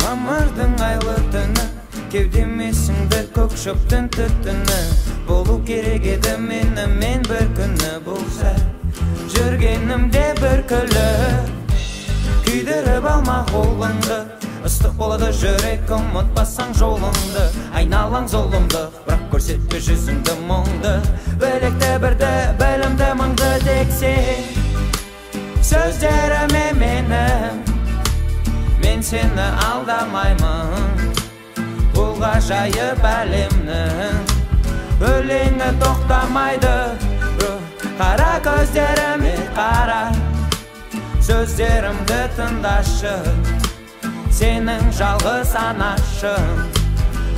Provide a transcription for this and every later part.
Мамырдың айлы түні, кеудеме сіңді көк шөптің түтіні. Болу керек еді менімен бір күні, бұл сәт жүргенімде бір күліп. Күйдіріп алма қолыңды, ыстық болады жүрек, ұмытпасаң жолыңды. Айналаң зұлымдық, бірақ көрсетпе жүзіңді мұңды. Білекті бірді, білімді мыңды тек сен. Сөздеріме менің, мен сені алдамаймын. Бұл ғажайып әлемнің өлеңі тоқтамайды. Қара көздеріме қара, сөздерімді тыңдашы. Сенің жалғыз анашың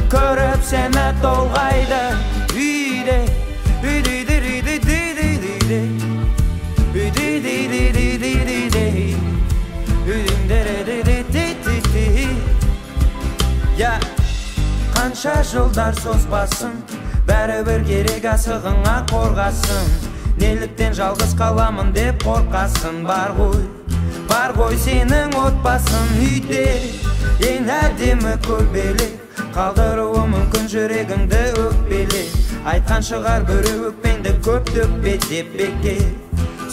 көріп сені толғайды. Үйде, үйде, үйде, үйде, үйде, үйде, үйде, үйде, я. Қанша жылдар созбасын, бәрібір керек асығыңа қорғасын. Неліктен жалғыз қаламын деп қорқасың? Бар ғой, бар ғой сенің отбасың үйде. Ең әдемі көбелек қалдыруы мүмкін жүрегіңді өкпелеп. Айтқан шығар біреу өкпеңді көп төкпе деп бекер.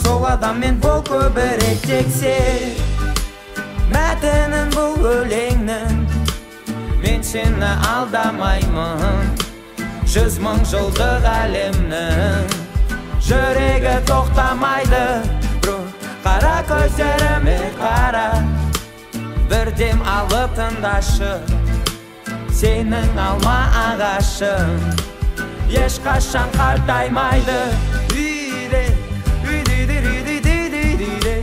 Сол адаммен бол көбірек тексер. Мәтінін бұл өлеңнің, мен сені алдамаймын. 100 мың жылдық әлемнің жүрегі тоқтамайды. Қара көздеріме қара, бір дем алып тыңдашы. Сенің алма ағашың ешқашан қартаймайды. Үйде, үйде, үйде, үйде, үйде,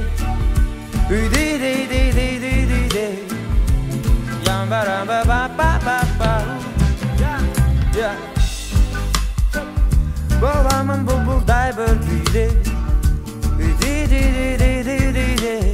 үйде, үйде, үйде, үйде. Боламын бұлбұлдай бір күйде. Үйде, үйде, үйде, үйде, үйде.